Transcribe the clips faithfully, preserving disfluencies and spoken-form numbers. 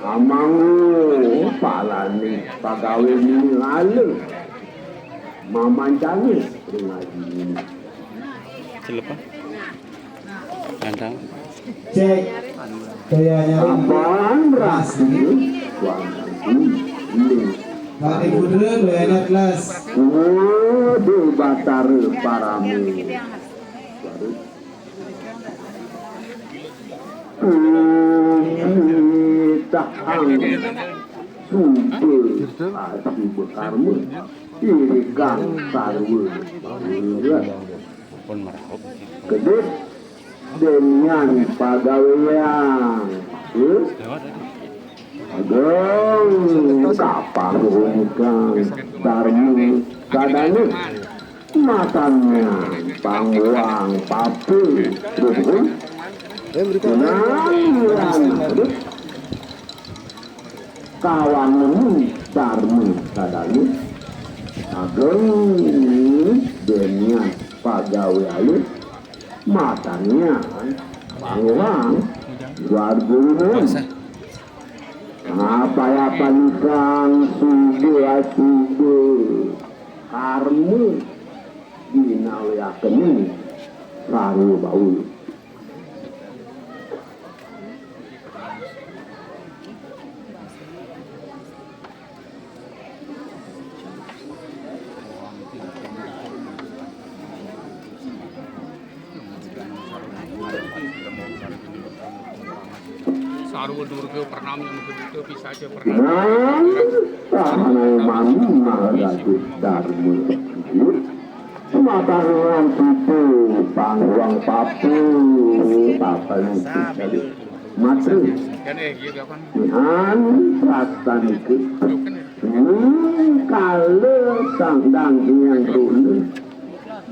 Amanggu palané pagawé ningala mamancana ring aji nini. Celepa. Ganteng. Cek. Kayaknya aman, rasi. Tuan Agung. Ini. Tadi Putra, Doyana kelas. Waduh, Batara Parami. Waduh. Tahang suba asuba karma, irikang sarwa. Kedip demian pagawéan. Ageng kapanghunikang darma sadana. Matannya pangwang pape ruhun. Nang kawangun darma sadana. Ageng demian pagawéané. Matannya pangwang warga ruhun. Apa-apanikang suba asuba karma. Ginaweakening sarwa baul. Sarwa durga pranam yang begitu bisa aja pranam. Nang, sahana mami maharaja darma. Mataruan pitu pangwang papu papan matre. Nihan prastanika. Ning kala sandang yang runa.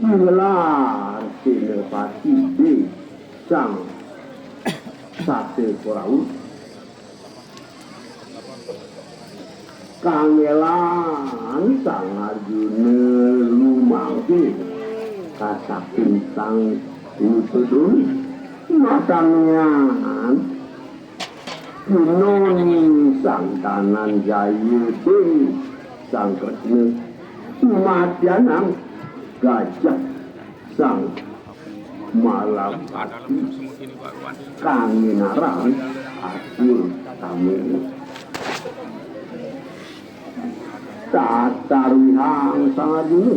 Diwelar senapati di sang sate Korawu. Kanggelan Sang Arjuna lumangke kasaking Sang Wiprudruna. Matangian Pinoni Sang Dananjaya dé Sang Kresna. Matianang gajah Sang Malapati kang nginarang atur tamu. Tatarwihang Sang Arjuna.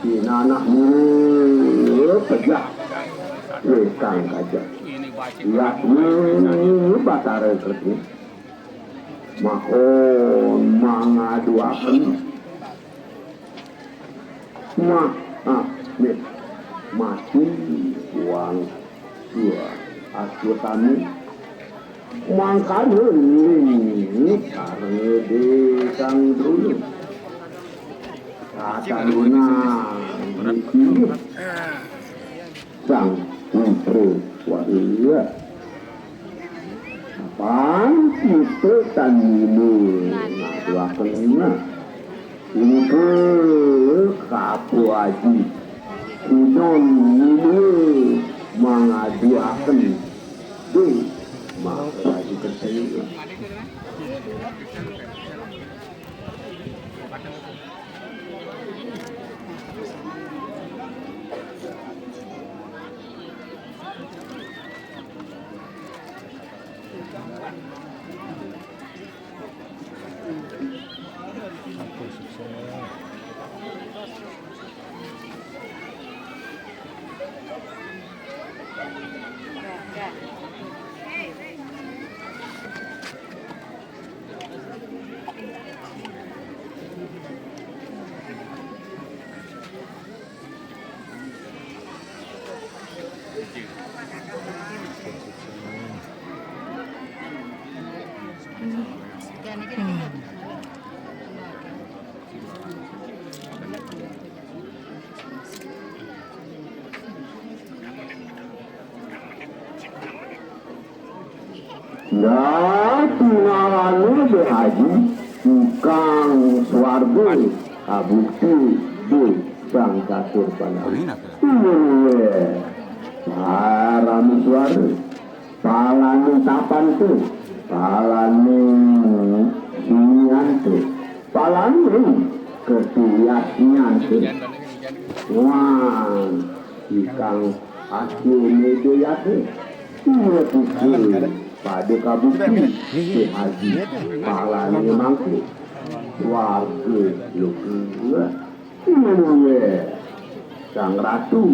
Pinanah mula pejah wékang gajah. Yakni Batara Kresna. Mahon mangaduaken. Mah, ah, mit. Mati wang dua aswatami. Mangkana ling sareng Sang Drona. Tata Drona niki Sang Putra Wahya. Apan kita tan milu ngaduaken inah. Punika kapo aji. Kita milu mangaduaken. Dé, maka aji kesel. Nah, pinalane Dé Haji, tukang swarga, kabukti di Sang Catur Pandawa. Iya, parami suara, palane tapan tu, palane Alami ketiak nyantik. Wah, ikang ati medeyake. Iya pikir pada kabukti si Haji pahlane mangke. Warga luka. Iya, Sang Ratu.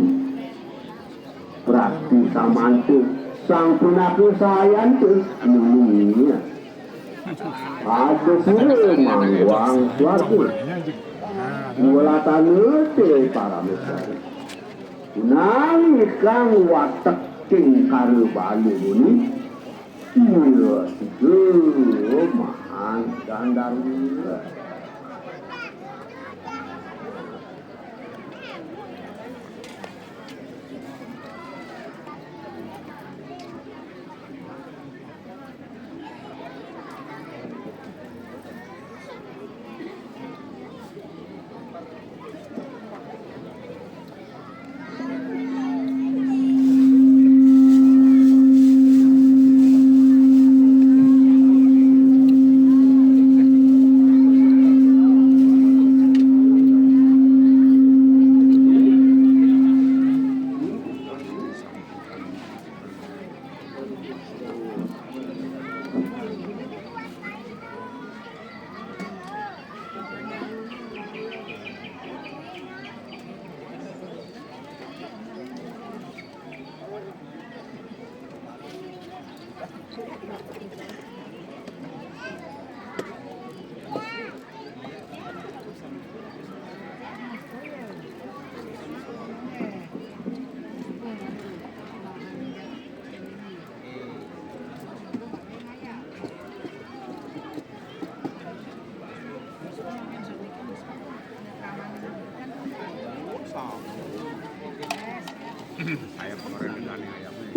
Prakti samanta, Sang Pinaka Sayantu, munia. Ada sira mangguang swarga. Welatana te parameswari. Nanging kang watek king kara bala muni, iya sida mahan Gandharwa.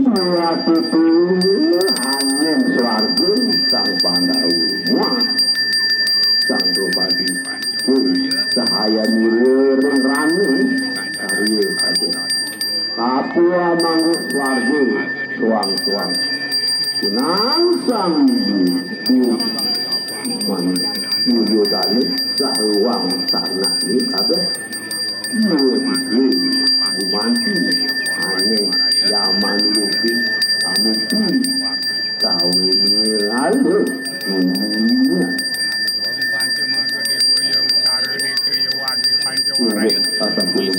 Dua tutu angin swarga Sang Pandawa muat Sang Drupadi. Cahaya nira ring rana karya kaja. Kapuh mangguh swarga suang-suang. Nang Sang Ibu Man Duryodana saruang sarnak ni kabeh. Iya, iya, gumanti, aning, yaman, lupi, amupi, kawin, lalu, iya. Iya, asam pun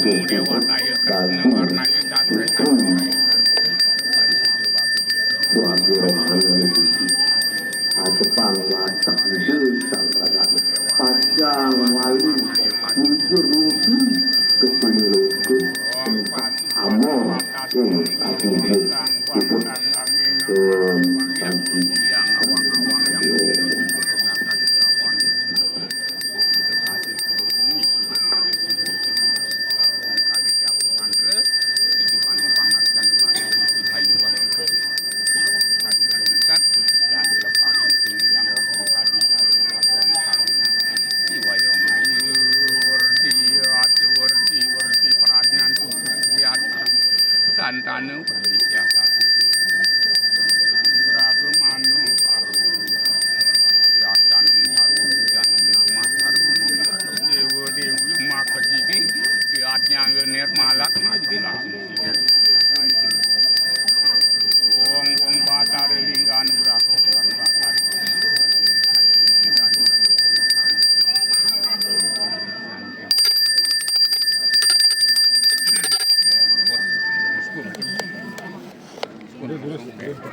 swarga rohani. Ajepang watak ide sang raga. Pacang wali bujur mungkin ke sini loka tempat amor. Eh, aku je puput. Om Santi. Om. Mantra, ing paning pangarcan bakti suci hayu wasiat. Kadi kadi pisan, dan dilepas ing yang wong kadi kadi pada wong kadi. Siwayong ayu, werdi, ati werdi, werdi pradnyan suci siat. Santana werdi siasa putus. Nugraha manu paru. Yacanam sarwa pujanam namah sarwa. Dewa dewi maka sini. Yadnyangga nirmalak macam langsung. Wong wong batara lingga nugraha wong batara.